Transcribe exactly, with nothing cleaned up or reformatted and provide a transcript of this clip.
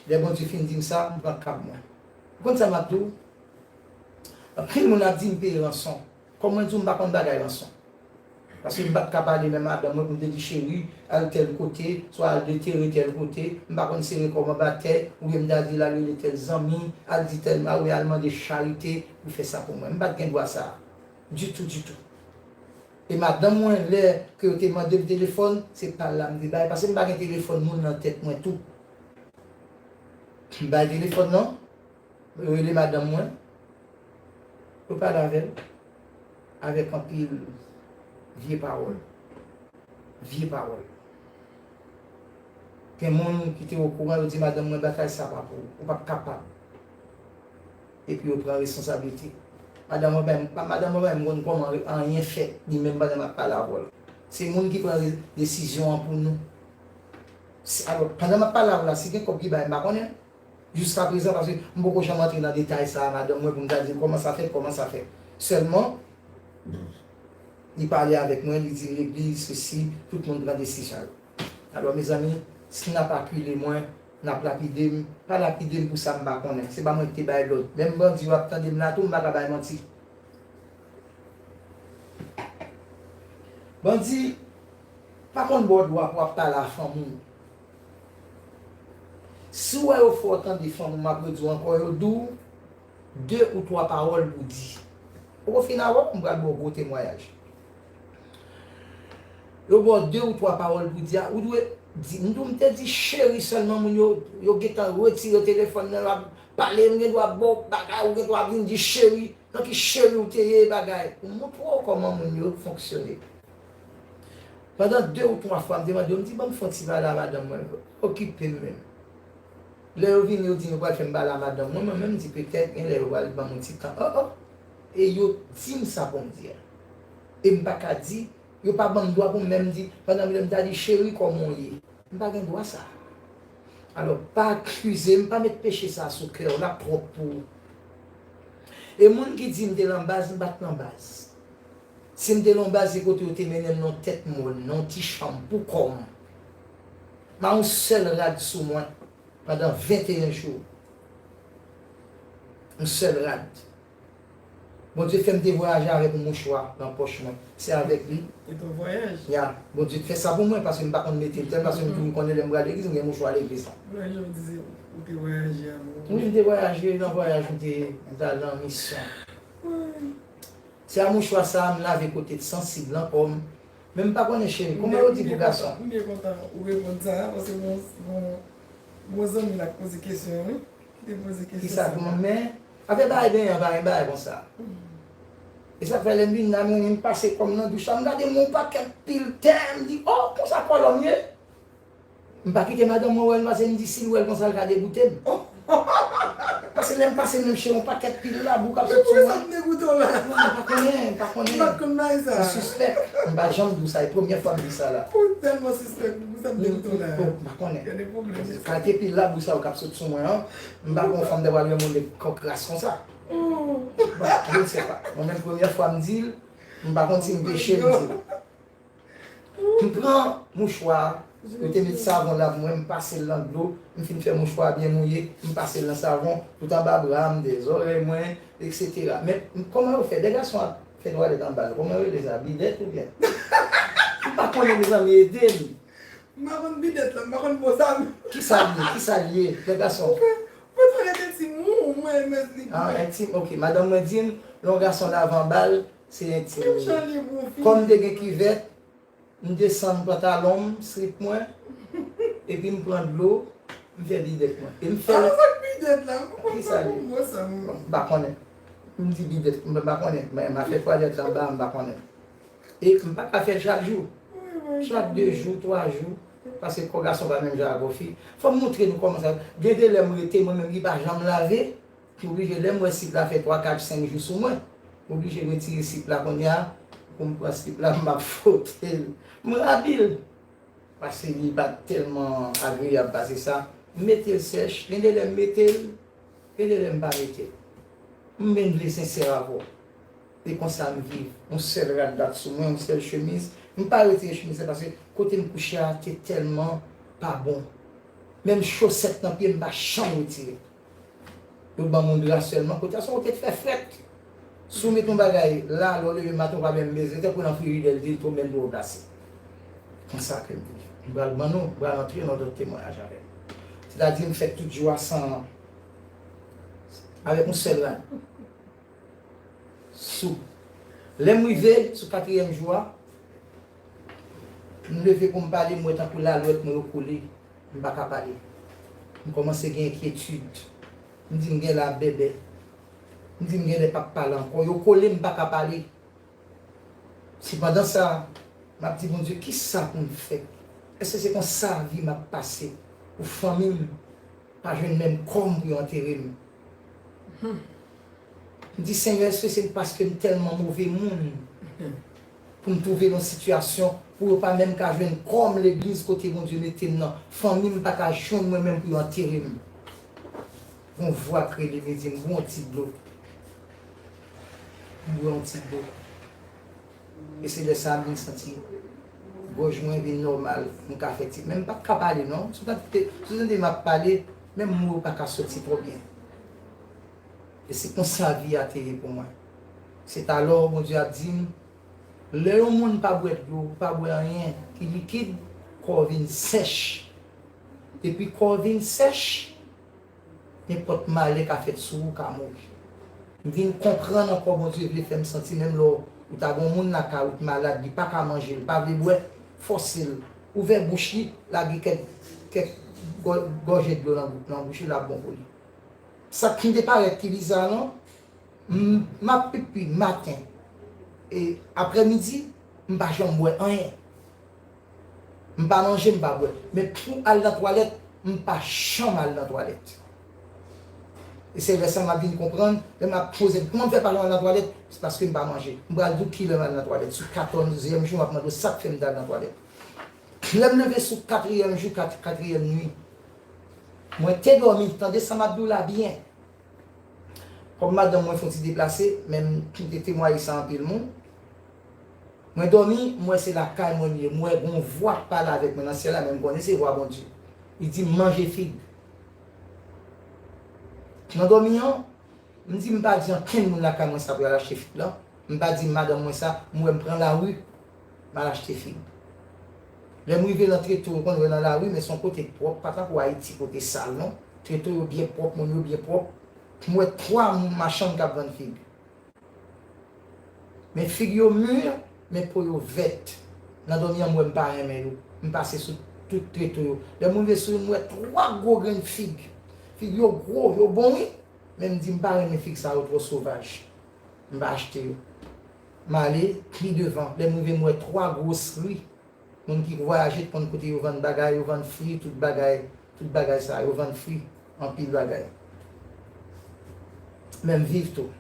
Lè Bondye fin di m sa, m pran kab mwen. Ou konn sa m ap di w? Anpil moun ap di m peye ranson. Kòm mwen di w, m pa konn bagay ranson. Paske m pa t ka pale menm madanm mwen pou m te di, "Cheri, al tèl kote, swa al detere tèl kote." M pa konn sere kò m anba tè, oubyen m ta di l al rele tèl zanmi, al di tèl, oubyen al mande charite pou fè sa pou mwen. M pa t gen dwa sa a. Ditou, ditou. E madanm mwen, lè ke yo te mande m telefòn, se pa l la m te bay, paske m pa gen telefòn moun nan tèt mwen tou. M bay telefòn nan, yo rele madanm mwen, yo pale avè l, avèk anpil vye pawòl. Vye pawòl. Gen moun ki te okouran, yo di madanm mwen, "Batay sa pa pou ou, ou p ap kapab." Epi yo pran responsablite. Madanm mwen pa, madanm mwen pa menm konn kòman anyen fèt, li menm pandan m ap pale avè w la. Se moun ki pran re- desizyon an pou nou. Si, alò, pandan m ap pale avè w la, si gen kòb ki bay, m pa konnen. Jiskaprezan, paske m poko janm antre nan detay sa a, madanm mwen, pou m ta di l kòman sa fèt, kòman sa fèt. Sèlman, li pale avèk mwen, li di m legliz, sesi, tout moun pran desizyon yo. Alò, mezanmi, si n ap akile mwen, n ap lapide m, pa lapide m pou sa m pa konnen. Se pa mwen ki te bay lòd. Menm bandi yo ap tande m la tou, m pa ka bay manti. Bandi pa konn ba w dwa pou w ap pale a fanmi w. Si w wè yo fè w tande fanmi w, m ap redi w ankò, yo di w de ou twa pawòl pou di. Poko fin avè w, m pral ba w gwo temwayaj. Yo ba w de ou twa pawòl pou di a, ou dwe di, m di w, m te di cheri sèlman, moun yo, yo gentan retire telefòn nan, yo ap pale, m gen dwa ba w bagay, ou gen dwa vin di cheri. Nan ki cheri w te ye bagay? Pou m montre w kòman moun yo fonksyone. Pandan de ou twa fwa, m te mande yo, m di, "Ban m fè yon ti pale a madanm mwen, okipe m menm." Lè yo vini, yo di, "Nou pral fè m pale a madanm mwen," mwen menm, m di, "Petèt, gen lè yo pral ban m yon ti tan." Oh, oh! E yo di m sa pou m di a. E m pa ka di, yo pa ban m dwa pou m menm di, pandan m ta di, "Cheri, kòman w ye?" M pa gen dwa sa. Alò, pa akize m, pa met peche sa sou kè w, l ap twòp pou ou. E moun ki di m te lan baz, m pa t lan baz. Si m te lan baz, se kote yo te mennen m nan yon tèt mòn, nan yon ti chanm, pou kò m. M a yon sèl rad sou mwen pandan venteyen jou. Yon sèl rad. Bondye fè m te vwayaje avèk yon mouchwa nan pòch mwen. Se avèk li. Se te yon vwayaj? Ya, Bondye te fè sa pou mwen, paske m pa konn mete l tèl, paske m toujou konnen lè m pral legliz, m gen mouchwa legliz la. Vwayaj, ou di se ou te vwayaje avè w? Wi, m te vwayaje nan vwayaj, m te, m te al nan misyon. Wi. Se a mouchwa sa a m lave kote t sansib lan kò m. Men m pa konnen, cheri, kòman yo di pou gason? M byen kontan ou reponn sa, paske bon, bon, bon zanmi la k poze kesyon an, wi. Ki te poze kesyon sa. Kisa pou mwen? Men, afè bagay benyen an pa gen bagay konsa. E sa k fè lè m vin la, mwen menm m pase kò m nan douch la, m gade m wè yon pakèt pil tè, m di, "Oh, konsa kò lòm ye?" M pa kite madanm mwen wè l, paske m di, "Si l wè l konsa, l ka degoute m." Paske lè m pase menm cheri, yon pakèt pil labou k ap sot sou mwen. M pa konnen, m pa konnen. M pa t konn bay sa. M sispèk. M pa janm di w sa, e premyè fwa m di sa la. Ou tèlman sispèk, pou sa m degoute w la. M pa konnen. Gade pwoblèm. Kalite pil labou sa yo k ap sot sou mwen an, m pa konn fanm ta pral renmen yon nèg kòk ras konsa. Bon, je ne sais pas. Mwen menm premyè fwa m di l, m pa konn si m peche m di l. M pran mouchwa a, yo te met savon la pou mwen, m pase l nan dlo, m fin fè mouchwa a byen mouye, m pase l nan savon, tout anba bra m, dèyè zòrèy mwen, etsetera. Men, m, kòman yo fè? Lè gason ap fè twalèt anba l, kòman yo rele sa? Bidèt oubyen? M pa konnen, mezanmi, ede m. M pa konn bidèt la, m pa konn mo sa menm. Kisa l ye? Kisa l ye? Lè gason. Mwen twalèt entim, ou, mwen, mwen, li. Ah, entim, ok. Madanm mwen di m, lè yon gason lave anba l, se entim li ye. Menm jan li pou fi. Kòm m te gen kivèt, m desann pantalon m, slip mwen, epi m pran dlo, m fè bidèt mwen. E m fè. Ah, sa k bidèt la? M pa konn sa. Kisa li? Bon, m pa konnen. M di bidèt, m pa konnen. Men m a fè twalèt anba, m pa konnen. E m pa ka fè l chak jou. Chak de jou, twa jou. Paske kò gason pa menm jan ak kò fi. Fò m montre nou kòman sa. Gen de lè m rete, mwen menm ki pa janm lave. M oblije, lè m wè slip la fè twa, kat, senk jou sou mwen, m oblije retire slip la kounye a, pou m pran slip la, m ap fwote l. M rabi l. Paske li pa t tèlman agreyab pase sa. M mete l sèch, gen de lè m mete l, gen de lè m pa mete l. M menm vle sensè avè w. E konsa m viv. Yon sèl rad bat sou mwen, yon sèl chemiz. M pa retire chemiz la paske kote m kouche a te tèlman pa bon. Menm chosèt nan pye m pa janm retire. Yo ban m yon dra sèlman, kote a se yon kote k fè frèt. Si w met yon bagay la, lè w leve maten, w pa menm bezwen, tankou nan frijidè, l di l tou menm dlo w glase. Konsa ke m viv. M pral ban nou, m pral antre nan dòt temwayaj avè m. Sètadi, m fè tout jou a san, avèk yon sèl rad. Sou. Lè m rive sou katriyèm jou a, m leve pou m pale, m wè tankou lalwèt mwen yo kole, m pa ka pale. M kòmanse gen enkyetid. M di m genlè ap bèbè. M di m genlè p ap pale ankò. Yo kole, m pa ka pale. Sepandan sa, m ap di Bondye, kisa pou m fè? Èske se konsa vi m ap pase pou fanmi m pa jwenn menm kò m pou yo antere m? M di, Senyè, èske se paske m tèlman move moun pou m twouve nan sitiyasyon pou yo pa menm ka jwenn kò m legliz kote Bondye mete m nan? Fanmi m pa ka jwenn mwen menm pou yo antere m. Yon vwa k rele m, e di m, bwè yon ti dlo. M bwè yon ti dlo. E se lè sa a m vin santi gòj mwen vin nòmal, m ka fè ti, men m pa t ka pale non. Si w tande, si w tande m ap pale, menm mo yo pa ka soti twò byen. E se konsa vi a te ye pou mwen. Se talò Bondye ap di m, lè yon moun pa bwè dlo, pa bwè anyen ki likid, kò w vin sèch. Epi kò w vin sèch, nenpòt malè ka fèt sou ou, ou ka mouri. M vin konprann ankò Bondye vle fè m santi menm lè w ta gen yon moun lakay ou k malad, li pa ka manje, li pa vle bwè, fòse l. Ouvè bouch li, lage kèk, kèk gò-, gòje dlo nan, nan bouch li, l ap bon pou li. Sa k fin te parèt ki biza non, m, m ap pipi maten, e aprèmidi, m pa janm bwè anyen. M pa manje, m pa bwè. Men pou al nan twalèt, m pa janm al nan twalèt. E se lè sa m ap vin konprann, lè m ap poze m, kòman m fè pa janm al nan twalèt? Se paske m pa manje. M pral di w kilè m al nan twalèt. Sou katòzyèm jou, m ap mande w sa k fè m t al nan twalèt. Lè m leve sou katriyèm jou, kat-, katriyèm nwi, mwen te dòmi, tande sa m ap di w la byen. Kòm madanm mwen fè yon ti deplase, men m te temwaye sa anpil moun. Mwen dòmi, m wè se lakay mwen m ye. M wè gon vwa k pale avèk mwen nan syèl la, men m konnen se vwa Bondye. Li di m manje fig. Nan dòmi an, m di m pa di ankenn moun lakay mwen sa pou y al achte fig lan. M pa di madanm mwen sa, m wè m pran lari, m al achte fig. Lè m rive nan treto, ou konn wè nan lari, men se yon kote k pwòp, pa tankou Ayiti kote sal non. Treto yo byen pwòp, moun yo byen pwòp. M wè twa machann k ap vann fig. Men fig yo mi, men po yo vèt. Nan dòmi an, m wè m pa renmen yo. M pase sou tout treto yo. Lè m rive sou youn, m wè twa gwo grenn fig. Fig yo gwo, yo bon wi. Men m di m pa renmen fig sa yo, twò sovaj. M pa achte yo. M ale pi devan. Lè m rive, m wè twa gwo sri. Moun ki vwayaje t konn kote yo vann bagay, yo vann fri, tout bagay, tout bagay sa, yo vann fri, anpil bagay. Men m viv tou.